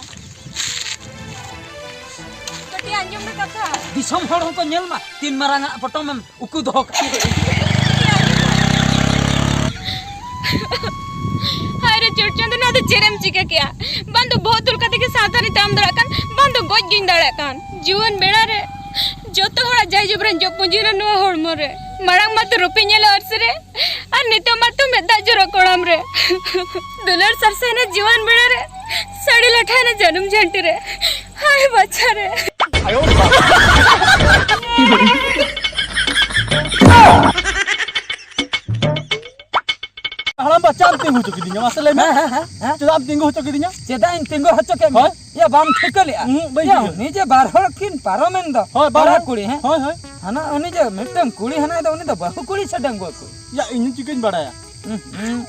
ᱠᱟᱹᱴᱤᱡ ᱟᱸᱡᱚᱢ ᱢᱮ ᱠᱟᱛᱷᱟ᱾ ᱫᱤᱥᱚᱢ ᱦᱚᱲ ᱦᱚᱸᱠᱚ ᱧᱮᱞ ᱢᱟ, ᱛᱤᱱ ᱢᱟᱨᱟᱝ ᱟᱜ ᱯᱚᱴᱚᱢᱮᱢ ᱩᱠᱩ ᱫᱚᱦᱚ ᱠᱟᱜᱼᱟ᱾ ᱦᱟᱭ ᱨᱮ ᱪᱩᱲᱪᱟᱸᱫ, ᱱᱚᱣᱟ ᱫᱚ ᱪᱮᱫ ᱮᱢ ᱪᱤᱠᱟᱹ ᱠᱮᱜᱼᱟ? ᱵᱟᱝ ᱫᱚ ᱵᱚᱦᱚᱜ ᱛᱩᱞ ᱠᱟᱛᱮ ᱜᱮ ᱥᱟᱶᱛᱟᱱᱤ ᱛᱟᱲᱟᱢ ᱫᱟᱲᱮᱭᱟᱜ ᱠᱟᱱ, ᱵᱟᱝ ᱫᱚ ᱜᱚᱡ ᱜᱤᱧ ᱫᱟᱲᱮᱭᱟᱜ ᱠᱟᱱ᱾ ᱡᱩᱣᱟᱹᱱ ᱵᱮᱲᱟ ᱨᱮ ᱡᱚᱛᱚ ᱦᱚᱲᱟᱜ ᱡᱟᱭᱡᱩᱜᱽ ᱨᱮᱱ ᱡᱚᱜ ᱯᱩᱸᱡᱤ ᱨᱮ ᱱᱚᱣᱟ ᱦᱚᱲᱢᱚ ᱨᱮ᱾ ᱢᱟᱲᱟᱝ ᱢᱟᱛᱚ ᱨᱩᱯᱤᱧ ᱧᱮᱞᱚᱜ ᱟᱹᱨᱥᱤ ᱨᱮ, ᱟᱨ ᱱᱤᱛᱚᱜ ᱢᱟᱛᱚ ᱢᱮᱫ ᱫᱟᱜ ᱡᱚᱨᱚᱜ ᱠᱚᱲᱟᱢ ᱨᱮ᱾ ᱫᱩᱞᱟᱹᱲ ᱥᱟᱨᱥᱟᱭᱮᱱᱟ ᱡᱩᱣᱟᱹᱱ ᱵᱮᱲᱟ ᱨᱮ, ᱥᱟᱹᱲᱤ ᱞᱟᱴᱷᱟᱭᱮᱱᱟ ᱡᱟᱹᱱᱩᱢ ᱡᱷᱟᱹᱱᱴᱤ ᱨᱮ᱾ ᱦᱟᱭ ᱵᱟᱪᱷᱟ ᱨᱮ᱾ ᱦᱟᱲᱟᱢ ᱵᱟ, ᱪᱮᱫ ᱮᱢ ᱛᱤᱸᱜᱩ ᱦᱚᱪᱚ ᱠᱤᱫᱤᱧᱟ? ᱢᱟᱥᱮ ᱞᱟᱹᱭ ᱢᱮ᱾ ᱦᱮᱸ, ᱦᱮᱸ, ᱦᱮᱸ, ᱦᱮᱸ᱾ ᱪᱮᱫᱟᱜ ᱮᱢ ᱛᱤᱸᱜᱩ ᱦᱚᱪᱚ ᱠᱤᱫᱤᱧᱟ? ᱪᱮᱫᱟᱜ ᱤᱧ ᱛᱤᱸᱜᱩ ᱦᱚᱪᱚ ᱠᱮᱫ ᱢᱮᱭᱟ? ᱦᱳᱭ᱾ ᱭᱟ, ᱵᱟᱢ ᱴᱷᱤᱠᱟᱹ ᱞᱮᱜᱼᱟ? ᱩᱸᱦᱩᱸ, ᱵᱟᱹᱧ ᱭᱟ, ᱴᱷᱤᱠᱟᱹ᱾ ᱩᱱᱤ ᱡᱮ ᱵᱟᱨ ᱦᱚᱲ ᱠᱤᱱ ᱯᱟᱨᱚᱢᱮᱱ ᱫᱚ, ᱦᱳᱭ, ᱵᱟᱨ ᱠᱚᱲᱟ ᱦᱚᱲ᱾ ᱠᱩᱲᱤ, ᱦᱮᱸ? ᱦᱳᱭ, ᱦᱳᱭ᱾ ᱦᱟᱱᱟ ᱩᱱᱤ ᱡᱮ ᱢᱤᱫᱴᱟᱝ ᱠᱩᱲᱤ ᱦᱮᱱᱟᱭ ᱫᱚ, ᱩᱱᱤ ᱫᱚ ᱵᱟᱹᱦᱩ ᱠᱩᱲᱤ ᱥᱮ ᱰᱟᱺᱜᱩᱣᱟᱹ ᱠᱩᱲᱤ? ᱭᱟ, ᱤᱧ ᱦᱚᱸ ᱪᱤᱠᱟᱹᱧ ᱵᱟᱲᱟᱭᱟ? ᱩᱸᱦᱩᱸ᱾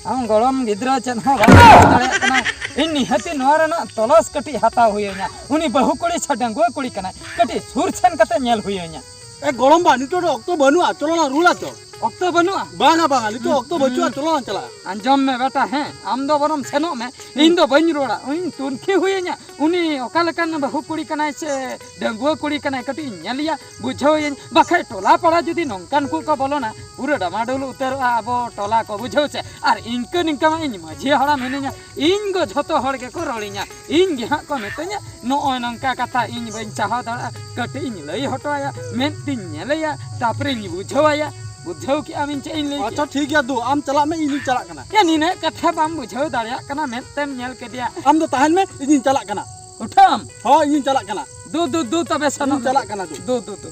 ᱟᱢ ᱜᱚᱲᱚᱢ ᱜᱤᱫᱽᱨᱟᱹ ᱪᱮᱫ ᱦᱚᱸ ᱵᱟᱢ ᱵᱩᱡᱽ ᱫᱟᱲᱮᱭᱟᱜ ᱠᱟᱱᱟ᱾ ᱤᱧ ᱱᱤᱦᱟᱹᱛᱤ ᱱᱚᱣᱟ ᱨᱮᱱᱟᱜ ᱛᱚᱞᱟᱥ ᱠᱟᱹᱴᱤᱡ ᱦᱟᱛᱟᱣ ᱦᱩᱭᱟᱹᱧᱟ᱾ ᱩᱱᱤ ᱵᱟᱹᱦᱩ ᱠᱩᱲᱤ ᱥᱮ ᱰᱟᱺᱜᱩᱣᱟᱹ ᱠᱩᱲᱤ ᱠᱟᱱᱟᱭ, ᱠᱟᱹᱴᱤᱡ ᱥᱩᱨ ᱥᱮᱱ ᱠᱟᱛᱮ ᱧᱮᱞ ᱦᱩᱭᱟᱹᱧᱟ᱾ ᱮ ᱜᱚᱲᱚᱢ ᱵᱟ, ᱱᱤᱛᱚᱜ ᱫᱚ ᱚᱠᱛᱚ ᱵᱟᱹᱱᱩᱜᱼᱟ, ᱪᱚᱞᱚ ᱞᱟᱝ ᱨᱩᱣᱟᱹᱲᱟ ᱪᱚ᱾ ᱚᱠᱛᱚ ᱵᱟᱹᱱᱩᱜᱼᱟ᱾ ᱵᱟᱝᱟ, ᱵᱟᱝᱟ, ᱱᱤᱛᱚᱜ ᱚᱠᱛᱚ ᱵᱟᱹᱪᱩᱜᱼᱟ, ᱪᱚᱞᱚ ᱞᱟᱝ ᱪᱟᱞᱟᱜᱼᱟ᱾ ᱟᱸᱡᱚᱢ ᱢᱮ ᱵᱮᱴᱟ, ᱦᱮᱸ, ᱟᱢ ᱫᱚ ᱵᱚᱨᱚᱢ ᱥᱮᱱᱚᱜ ᱢᱮ, ᱤᱧ ᱫᱚ ᱵᱟᱹᱧ ᱨᱚᱲᱟ᱾ ᱤᱧ ᱛᱩᱱᱠᱷᱤ ᱦᱩᱭᱟᱹᱧᱟ, ᱩᱱᱤ ᱚᱠᱟ ᱞᱮᱠᱟᱱ ᱵᱟᱹᱦᱩ ᱠᱩᱲᱤ ᱠᱟᱱᱟᱭ ᱥᱮ ᱰᱟᱺᱜᱩᱣᱟᱹ ᱠᱩᱲᱤ ᱠᱟᱱᱟᱭ, ᱠᱟᱹᱴᱤᱡ ᱤᱧ ᱧᱮᱞᱮᱭᱟ, ᱵᱩᱡᱷᱟᱹᱣ ᱤᱧ᱾ ᱵᱟᱠᱷᱟᱡ ᱴᱚᱞᱟ ᱯᱟᱲᱟ ᱡᱩᱫᱤ ᱱᱚᱝᱠᱟᱱ ᱠᱚ ᱠᱚ ᱵᱚᱞᱚᱱᱟ, ᱯᱩᱨᱟᱹ ᱰᱟᱢᱟᱰᱳᱞ ᱩᱛᱟᱹᱨᱚᱜᱼᱟ ᱟᱵᱚ ᱴᱚᱞᱟ ᱠᱚ, ᱵᱩᱡᱷᱟᱹᱣ ᱪᱮ? ᱟᱨ ᱤᱱᱠᱟᱹ ᱱᱤᱝᱠᱟᱹ ᱢᱟ ᱤᱧ ᱢᱟᱹᱡᱷᱤ ᱦᱟᱲᱟᱢ ᱦᱤᱱᱟᱹᱧᱟ, ᱤᱧ ᱜᱚ ᱡᱷᱚᱛᱚ ᱦᱚᱲ ᱜᱮᱠᱚ ᱨᱚᱲᱤᱧᱟ, ᱤᱧ ᱜᱮ ᱦᱟᱸᱜ ᱠᱚ ᱢᱤᱛᱟᱹᱧᱟ, ᱱᱚᱜᱼᱚᱭ ᱱᱚᱝᱠᱟ ᱠᱟᱛᱷᱟ ᱤᱧ ᱵᱟᱹᱧ ᱥᱟᱦᱟᱣ ᱫᱟᱲᱮᱭᱟᱜᱼᱟ, ᱠᱟᱹᱴᱤᱡ ᱤᱧ ᱞᱟᱹᱭ ᱦᱚᱴᱚ ᱟᱭᱟ, ᱢᱮᱫ ᱛᱤᱧ ᱧᱮᱞᱮᱭᱟ, ᱛᱟᱯᱚᱨᱮᱧ ᱵᱩᱡᱷᱟᱹᱣ ᱟᱭᱟ, ᱵᱩᱡᱷᱟᱹᱣ ᱠᱮᱜᱼᱟᱢ ᱤᱧ ᱪᱮᱫ ᱤᱧ ᱞᱟᱹᱭ ᱟᱪᱪᱷᱟ, ᱠᱮᱜᱼᱟ? ᱴᱷᱤᱠ ᱜᱮᱭᱟ ᱫᱩ, ᱟᱢ ᱪᱟᱞᱟᱜ ᱢᱮ, ᱤᱧᱤᱧ ᱪᱟᱞᱟᱜ ᱠᱟᱱᱟ᱾ ᱮ, ᱱᱤᱱᱟᱹᱜ ᱠᱟᱛᱷᱟ ᱵᱟᱢ ᱵᱩᱡᱷᱟᱹᱣ ᱫᱟᱲᱮᱭᱟᱜ ᱠᱟᱱᱟ, ᱢᱮᱫ ᱛᱮᱢ ᱧᱮᱞ ᱠᱮᱫᱮᱭᱟ᱾ ᱟᱢ ᱫᱚ ᱛᱟᱦᱮᱱ ᱢᱮ, ᱤᱧᱤᱧ ᱪᱟᱞᱟᱜ ᱠᱟᱱᱟ᱾ ᱩᱴᱷᱟᱹᱢ᱾ ᱦᱚᱸ, ᱤᱧᱤᱧ ᱪᱟᱞᱟᱜ ᱠᱟᱱᱟ᱾ ᱫᱩ, ᱫᱩ, ᱫᱩ, ᱛᱚᱵᱮ ᱥᱮᱱᱚᱜ ᱤᱧᱤᱧ ᱢᱮ᱾ ᱪᱟᱞᱟᱜ ᱠᱟᱱᱟ ᱫᱩ᱾ ᱫᱩ, ᱫᱩ, ᱫᱩ᱾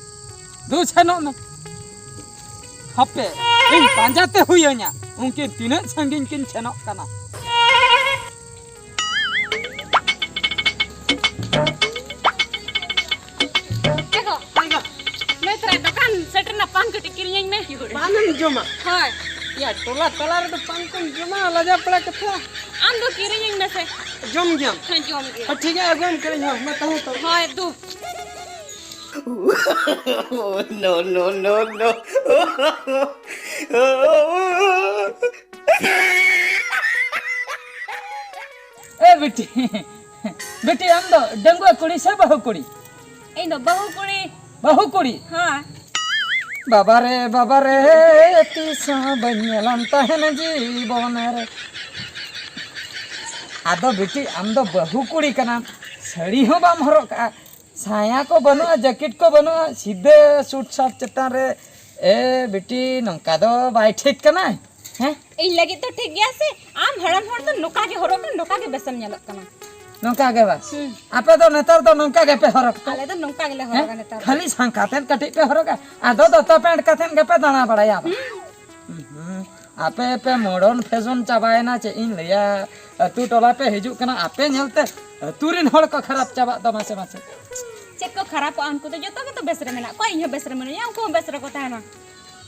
ᱫᱩ, ᱥᱮᱱᱚᱜ ᱢᱮ᱾ ᱦᱟᱯᱮ, ᱤᱧ ᱯᱟᱸᱡᱟ ᱛᱮ ᱦᱩᱭ ᱟᱹᱧᱟ, ᱩᱱᱠᱤᱱ ᱛᱤᱱᱟᱹᱜ ᱥᱟᱺᱜᱤᱧ ᱠᱤᱱ ᱥᱮᱱᱚᱜ ᱠᱟᱱᱟ᱾ ᱮ ᱜᱚ, ᱢᱟᱹᱭ ᱛᱟᱨᱟ ᱫᱚᱠᱟᱱ ᱥᱮᱴᱮᱨ ᱮᱱᱟ, ᱯᱟᱱ ᱠᱟᱹᱴᱤᱡ ᱠᱤᱨᱤᱧᱟᱹᱧ ᱢᱮ᱾ ᱯᱟᱱᱮᱢ ᱡᱚᱢᱟ? ᱦᱳᱭ᱾ ᱭᱟ, ᱴᱚᱞᱟ ᱛᱟᱞᱟ ᱨᱮᱫᱚ ᱯᱟᱱ ᱠᱚᱢ ᱡᱚᱢᱟ, ᱞᱟᱡᱟ ᱯᱟᱲᱟ ᱠᱟᱛᱷᱟ᱾ ᱟᱢ ᱫᱚ ᱠᱤᱨᱤᱧᱟᱹᱧ ᱢᱮᱥᱮ᱾ ᱡᱚᱢ ᱜᱮᱭᱟᱢ? ᱦᱮᱸ, ᱡᱚᱢ ᱜᱮ᱾ ᱦᱮᱸ, ᱴᱷᱤᱠ ᱜᱮᱭᱟ, ᱟᱹᱜᱩᱭᱟᱢ ᱠᱤᱨᱤᱧ ᱦᱚᱸ, ᱢᱟ ᱛᱟᱦᱮᱸ ᱛᱚ᱾ ᱦᱳᱭ, ᱫᱩ᱾ No, no, no, no. ᱮ ᱵᱤᱴᱤ, ᱵᱤᱴᱤ, ᱟᱢ ᱫᱚ ᱰᱟᱺᱜᱩᱣᱟᱹ ᱠᱩᱲᱤ ᱥᱮ ᱵᱟᱹᱦᱩ ᱠᱩᱲᱤ? ᱤᱧ ᱫᱚ ᱵᱟᱹᱦᱩ ᱠᱩᱲᱤ᱾ ᱵᱟᱹᱦᱩ ᱠᱩᱲᱤ? ᱦᱮᱸ᱾ ᱵᱟᱵᱟ ᱨᱮ, ᱵᱟᱵᱟ ᱨᱮ, ᱛᱤᱥ ᱦᱚᱸ ᱵᱟᱹᱧ ᱧᱮᱞᱟᱢ ᱛᱟᱦᱮᱱ ᱡᱤᱵᱚᱱ ᱨᱮ᱾ ᱟᱫᱚ ᱵᱤᱴᱤ, ᱟᱢ ᱫᱚ ᱵᱟᱹᱦᱩ ᱠᱩᱲᱤ ᱠᱟᱱᱟᱢ, ᱥᱟᱹᱲᱤ ᱦᱚᱸ ᱵᱟᱢ ᱦᱚᱨᱚᱜ ᱠᱟᱜᱼᱟ, ᱥᱟᱭᱟ ᱠᱚ ᱵᱟᱹᱱᱩᱜᱼᱟ, ᱡᱮᱠᱮᱴ ᱠᱚ ᱵᱟᱹᱱᱩᱜᱼᱟ, ᱥᱤᱫᱷᱟᱹ ᱥᱩᱴ ᱥᱟᱴ ᱪᱮᱛᱟᱱ ᱨᱮ᱾ ᱮ ᱵᱤᱴᱤ, ᱱᱚᱝᱠᱟ ᱫᱚ ᱵᱟᱭ ᱴᱷᱤᱠ ᱠᱟᱱᱟ᱾ ᱦᱮᱸ? ᱤᱧ ᱞᱟᱹᱜᱤᱫ ᱫᱚ ᱴᱷᱤᱠ ᱜᱮᱭᱟ ᱥᱮ? ᱟᱢ ᱦᱟᱲᱟᱢ ᱦᱚᱲ ᱫᱚ ᱱᱚᱝᱠᱟ ᱜᱮ ᱦᱚᱨᱚᱜ ᱢᱮ, ᱱᱚᱝᱠᱟ ᱜᱮ ᱵᱮᱥᱮᱢ ᱧᱮᱞᱚᱜ ᱠᱟᱱᱟ᱾ ᱱᱚᱝᱠᱟ ᱜᱮ ᱵᱟᱝ? ᱦᱩᱸ᱾ ᱟᱯᱮ ᱫᱚ ᱱᱮᱛᱟᱨ ᱫᱚ ᱱᱚᱝᱠᱟ ᱜᱮᱯᱮ ᱦᱚᱨᱚᱜ ᱛᱮ? ᱟᱞᱮ ᱫᱚ ᱱᱚᱝᱠᱟ ᱜᱮᱞᱮ ᱦᱮᱸ? ᱦᱚᱨᱚᱜᱟ ᱱᱮᱛᱟᱨ ᱫᱚ᱾ ᱠᱷᱟᱹᱞᱤ ᱥᱟᱝᱠᱟ ᱛᱮᱫ ᱠᱟᱹᱴᱤᱡ ᱯᱮ ᱦᱚᱨᱚᱜᱟ, ᱟᱫᱚ ᱫᱚᱛᱚ ᱯᱮᱱᱴ ᱠᱟᱛᱮᱫ ᱜᱮᱯᱮ ᱫᱟᱬᱟ ᱵᱟᱲᱟᱭᱟ ᱵᱟᱝ? ᱦᱩᱸ᱾ ᱦᱩᱸ, ᱟᱯᱮ ᱯᱮ ᱢᱚᱰᱚᱨᱱ ᱯᱷᱮᱥᱚᱱ ᱪᱟᱵᱟᱭᱮᱱᱟ, ᱪᱮᱫ ᱤᱧ ᱞᱟᱹᱭᱟ? ᱟᱹᱛᱩ ᱴᱚᱞᱟ ᱯᱮ ᱦᱤᱡᱩᱜ ᱠᱟᱱᱟ, ᱟᱯᱮ ᱧᱮᱞᱛᱮ ᱟᱹᱛᱩ ᱨᱮᱱ ᱦᱚᱲ ᱠᱚ ᱠᱷᱟᱨᱟᱯ ᱪᱟᱵᱟᱜ ᱫᱚ ᱢᱟᱥᱮ ᱢᱟᱥᱮ᱾ ᱪᱮᱫ ᱠᱚ ᱠᱷᱟᱨᱟᱯᱚᱜᱼᱟ? ᱩᱱᱠᱩ ᱫᱚ ᱡᱚᱛᱚ ᱜᱮᱛᱚ ᱵᱮᱥ ᱨᱮ ᱢᱮᱱᱟᱜ ᱠᱚᱣᱟ, ᱤᱧ ᱦᱚᱸ ᱵᱮᱥ ᱨᱮ ᱢᱤᱱᱟᱹᱧᱟ, ᱩᱱᱠᱩ ᱦᱚᱸ ᱵᱮᱥ ᱨᱮᱠᱚ ᱛᱟᱦᱮᱱᱟ᱾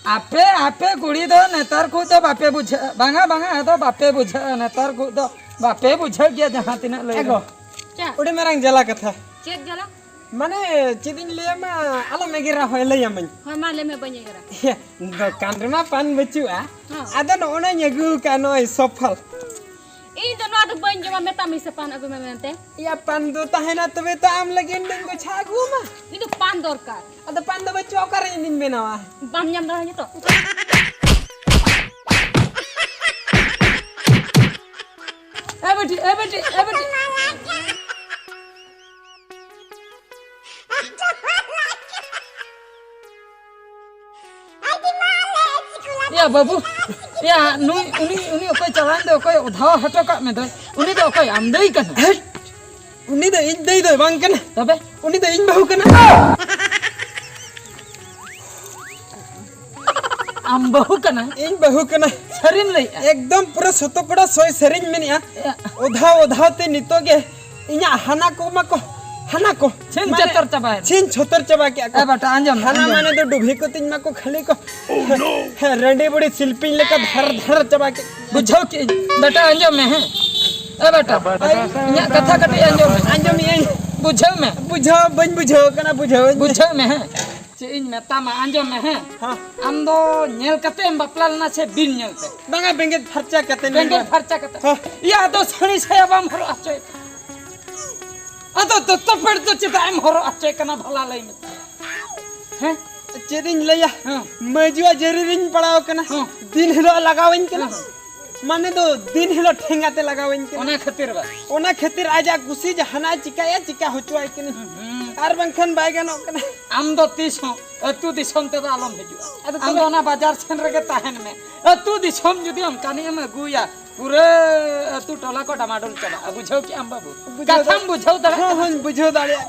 ᱟᱯᱮ, ᱟᱯᱮ ᱠᱩᱲᱤ ᱫᱚ ᱱᱮᱛᱟᱨ ᱠᱚ ᱫᱚ ᱵᱟᱯᱮ ᱵᱩᱡᱷᱟᱹᱜᱼᱟ᱾ ᱵᱟᱝᱟ, ᱵᱟᱝᱟ, ᱟᱫᱚ ᱵᱟᱯᱮ ᱵᱩᱡᱷᱟᱹᱜᱼᱟ᱾ ᱱᱮᱛᱟᱨ ᱠᱚ ᱫᱚ ᱵᱟᱯᱮ ᱵᱩᱡᱷᱟᱹᱜ ᱜᱮᱭᱟ ᱡᱟᱦᱟᱸ ᱛᱤᱱᱟᱹᱜ ᱞᱟᱹᱭ ᱮ ᱜᱚ, ᱨᱮᱦᱚᱸ᱾ ᱪᱮᱫ? ᱟᱹᱰᱤ ᱢᱟᱨᱟᱝ ᱡᱟᱞᱟ ᱠᱟᱛᱷᱟ᱾ ᱪᱮᱫ ᱡᱟᱞᱟ? ᱢᱟᱱᱮ, ᱪᱮᱫ ᱤᱧ ᱞᱟᱹᱭᱟᱢᱟ, ᱟᱞᱚᱢ ᱮᱜᱮᱨᱟ, ᱦᱳᱭ, ᱞᱟᱹᱭᱟᱢᱟᱹᱧ᱾ ᱦᱳᱭ, ᱢᱟ ᱞᱟᱹᱭ ᱢᱮ, ᱵᱟᱹᱧ ᱮᱜᱮᱨᱟ᱾ ᱫᱚᱠᱟᱱ ᱨᱮᱢᱟ ᱯᱟᱱ ᱵᱟᱹᱪᱩᱜᱼᱟ, ᱦᱚᱸ᱾ ᱟᱫᱚ ᱱᱚᱜᱼᱚ ᱱᱟᱧ ᱟᱹᱜᱩ ᱟᱠᱟᱫ, ᱱᱚᱜᱼᱚᱭ ᱥᱚᱯᱷᱚᱞ᱾ ᱤᱧ ᱫᱚ ᱱᱚᱣᱟ ᱫᱚ ᱵᱟᱹᱧ ᱡᱚᱢᱟ, ᱢᱮᱛᱟᱜ ᱢᱮ ᱥᱮ ᱯᱟᱱ ᱟᱹᱜᱩᱭ ᱢᱮ ᱢᱮᱱᱛᱮ᱾ ᱭᱟ, ᱯᱟᱱ ᱫᱚ ᱛᱟᱦᱮᱱᱟ ᱛᱚᱵᱮ ᱛᱚ ᱟᱢ ᱞᱟᱹᱜᱤᱫ ᱤᱧ ᱫᱚᱧ ᱜᱚᱪᱷᱟ ᱟᱹᱜᱩ ᱟᱢᱟ᱾ ᱤᱧ ᱫᱚ ᱯᱟᱱ ᱫᱚᱨᱠᱟᱨ᱾ ᱟᱫᱚ ᱯᱟᱱ ᱫᱚ ᱵᱟᱹᱪᱩᱜᱼᱟ, ᱚᱠᱟᱨᱮ ᱤᱧ ᱫᱚᱧ ᱵᱮᱱᱟᱣᱟ? ᱵᱟᱢ ᱧᱟᱢ ᱫᱟᱲᱮᱭᱟᱜᱼᱟ ᱱᱤᱛᱚᱜ? ᱮ ᱵᱤᱴᱤ, ᱮ ᱵᱤᱴᱤ, ᱮ ᱵᱤᱴᱤ᱾ ᱭᱟ ᱵᱟᱹᱵᱩ, ᱭᱟ ᱱᱩᱭ, ᱩᱱᱤ, ᱩᱱᱤ ᱚᱠᱚᱭ ᱪᱟᱞᱟᱣᱮᱱ ᱫᱚ, ᱚᱠᱚᱭ ᱚᱫᱷᱟᱣ ᱦᱚᱴᱚ ᱠᱟᱜ ᱢᱮ ᱫᱚᱭ, ᱩᱱᱤ ᱫᱚ ᱚᱠᱚᱭ ᱟᱢ ᱫᱟᱹᱭ ᱠᱟᱱᱟ? ᱦᱮᱴ! ᱩᱱᱤ ᱫᱚ ᱤᱧ ᱫᱟᱹᱭ ᱫᱚᱭ ᱵᱟᱝ ᱠᱟᱱᱟ᱾ ᱛᱚᱵᱮ? ᱩᱱᱤ ᱫᱚ ᱤᱧ ᱵᱟᱹᱦᱩ ᱠᱟᱱᱟ᱾ ᱟᱢ ᱵᱟᱹᱦᱩ ᱠᱟᱱᱟ? ᱤᱧ ᱵᱟᱹᱦᱩ ᱠᱟᱱᱟ᱾ ᱥᱟᱹᱨᱤᱢ ᱞᱟᱹᱭᱮᱜᱼᱟ? ᱮᱠᱫᱚᱢ ᱯᱩᱨᱟᱹ ᱥᱚᱛᱚᱠᱚᱲᱟ ᱥᱚᱭ ᱥᱟᱹᱨᱤᱧ ᱢᱮᱱᱮᱜᱼᱟ᱾ ᱮ- ᱚᱫᱷᱟᱣ ᱚᱫᱷᱟᱣ ᱛᱮ ᱱᱤᱛᱚᱜ ᱜᱮ ᱤᱧᱟᱜ ᱦᱟᱱᱟ ᱠᱚ ᱢᱟ ᱠᱚ, ᱦᱟᱱᱟ ᱠᱚ᱾ ᱪᱷᱤᱱ ᱢᱟᱱᱮ, ᱪᱷᱟᱹᱛᱟᱹᱨ ᱪᱟᱵᱟᱭᱮᱱᱟ᱾ ᱪᱷᱤᱱ ᱪᱷᱟᱹᱛᱟᱹᱨ ᱪᱟᱵᱟ ᱠᱮᱜᱼᱟ ᱠᱚ᱾ ᱮ ᱵᱟᱴᱟ, ᱟᱸᱡᱚᱢ ᱢᱮ, ᱦᱟᱱᱟ ᱟᱸᱡᱚᱢ ᱢᱟᱱᱮ ᱢᱮ᱾ ᱫᱚ ᱰᱩᱵᱷᱤ ᱠᱚ ᱛᱤᱧ ᱢᱟ ᱠᱚ ᱠᱷᱟᱹᱞᱤ ᱠᱚ᱾ ᱦᱮᱸ, ᱨᱟᱺᱰᱤ ᱵᱩᱲᱤ ᱥᱤᱞᱯᱤᱧ ᱞᱮᱠᱟ ᱫᱷᱟᱨ ᱫᱷᱟᱨ ᱪᱟᱵᱟ ᱠᱮᱫ᱾ ᱵᱩᱡᱷᱟᱹᱣ ᱠᱮᱜᱼᱟᱹᱧ᱾ ᱵᱮᱴᱟ, ᱟᱸᱡᱚᱢ ᱢᱮ, ᱦᱮᱸ᱾ ᱮ ᱵᱮᱴᱟ, ᱤᱧᱟᱜ ᱠᱟᱛᱷᱟ ᱠᱟᱹᱴᱤᱡ ᱟᱸᱡᱚᱢ ᱢᱮ᱾ ᱟᱸᱡᱚᱢᱮᱜᱼᱟᱹᱧ᱾ ᱵᱩᱡᱷᱟᱹᱣ ᱢᱮ᱾ ᱵᱩᱡᱷᱟᱹᱣ, ᱵᱟᱹᱧ ᱵᱩᱡᱷᱟᱹᱣ ᱠᱟᱱᱟ, ᱵᱩᱡᱷᱟᱹᱣᱟᱹᱧ ᱢᱮ᱾ ᱵᱩᱡᱷᱟᱹᱣ ᱢᱮ, ᱦᱮᱸ᱾ ᱪᱮᱫ ᱤᱧ ᱢᱮᱛᱟᱢᱟ, ᱟᱸᱡᱚᱢ ᱢᱮ, ᱦᱮᱸ᱾ ᱦᱮᱸ᱾ ᱟᱢ ᱫᱚ ᱧᱮᱞ ᱠᱟᱛᱮ ᱮᱢ ᱵᱟᱯᱞᱟ ᱞᱮᱱᱟ ᱥᱮ ᱵᱤᱱ ᱧᱮᱞ ᱛᱮ? ᱵᱟᱝᱟ, ᱵᱮᱸᱜᱮᱫ ᱯᱷᱟᱨᱪᱟ ᱠᱟᱛᱮ ᱵᱮᱸᱜᱮᱫ ᱯᱷᱟᱨᱪᱟ ᱠᱟᱛᱮ? ᱦᱮᱸ᱾ ᱤᱭᱟᱹ, ᱟᱫᱚ ᱥᱟᱹᱲᱤ ᱥᱟᱭᱟ ᱵᱟᱢ ᱦᱚᱨᱚᱜ ᱦᱚᱪᱚᱭᱮᱫ ᱠᱟᱱᱟ? ᱟᱫᱚ ᱫᱚᱛᱚ ᱯᱮᱱᱴ ᱫᱚ ᱪᱮᱫᱟᱜ ᱮᱢ ᱦᱚᱨᱚᱜ ᱦᱚᱪᱚᱭᱮᱫ ᱠᱟᱱᱟ, ᱵᱷᱟᱞᱟ ᱞᱟᱹᱭ ᱢᱮ? ᱦᱮᱸ? ᱪᱮᱫ ᱤᱧ ᱞᱟᱹᱭᱟ? ᱦᱮᱸ᱾ ᱢᱟᱹᱡᱩᱣᱟᱜ ᱡᱟᱹᱨᱤ ᱨᱤᱧ ᱯᱟᱲᱟᱣ ᱠᱟᱱᱟ᱾ ᱦᱮᱸ᱾ ᱫᱤᱱ ᱦᱤᱞᱳᱜ ᱞᱟᱜᱟᱣᱟᱹᱧ ᱠᱟᱱᱟ᱾ ᱦᱮᱸ᱾ ᱢᱟᱱᱮ ᱫᱚ ᱫᱤᱱ ᱦᱤᱞᱳᱜ ᱴᱷᱮᱸᱜᱟ ᱛᱮ ᱞᱟᱜᱟᱣᱟᱹᱧ ᱠᱟᱱᱟ᱾ ᱚᱱᱟ ᱠᱷᱟᱹᱛᱤᱨ ᱵᱟ? ᱚᱱᱟ ᱠᱷᱟᱹᱛᱤᱨ ᱟᱡᱟᱜ ᱠᱩᱥᱤ ᱡᱟᱦᱟᱱᱟᱜ ᱮ ᱪᱤᱠᱟᱹᱭᱟ, ᱪᱤᱠᱟᱹ ᱦᱚᱪᱚᱣᱟᱭ ᱠᱟᱹᱱᱟᱹᱧ᱾ ᱦᱩᱸ᱾ ᱟᱨ ᱵᱟᱝᱠᱷᱟᱱ ᱵᱟᱭ ᱜᱟᱱᱚᱜ ᱠᱟᱱᱟ᱾ ᱟᱢ ᱫᱚ ᱛᱤᱥ ᱦᱚᱸ ᱟᱹᱛᱩ ᱫᱤᱥᱚᱢ ᱛᱮᱫᱚ ᱟᱞᱚᱢ ᱦᱤᱡᱩᱜᱼᱟ᱾ ᱟᱫᱚ ᱟᱢ ᱫᱚ ᱛᱚᱵᱮ? ᱚᱱᱟ ᱵᱟᱡᱟᱨ ᱥᱮᱱ ᱨᱮᱜᱮ ᱛᱟᱦᱮᱱ ᱢᱮ᱾ ᱟᱹᱛᱩ ᱫᱤᱥᱚᱢ ᱡᱩᱫᱤ ᱚᱱᱠᱟᱱᱤᱡ ᱮᱢ ᱟᱹᱜᱩᱭᱟ, ᱯᱩᱨᱟᱹ ᱟᱹᱛᱩ ᱴᱚᱞᱟ ᱠᱚ ᱰᱟᱢᱟᱰᱳᱞ ᱪᱟᱵᱟᱜᱼᱟ᱾ ᱵᱩᱡᱷᱟᱹᱣ ᱠᱮᱜᱼᱟᱢ ᱵᱟᱹᱵᱩ? ᱵᱩᱡᱷᱟᱹᱣ ᱠᱟᱛᱷᱟᱢ ᱫᱟᱲᱮ-, ᱵᱩᱡᱷᱟᱹᱣ ᱫᱟᱲᱮᱭᱟᱜ ᱦᱚᱸ, ᱠᱟᱱᱟ? ᱦᱚᱸᱧ ᱵᱩᱡᱷᱟᱹᱣ ᱫᱟᱲᱮᱭᱟᱜ᱾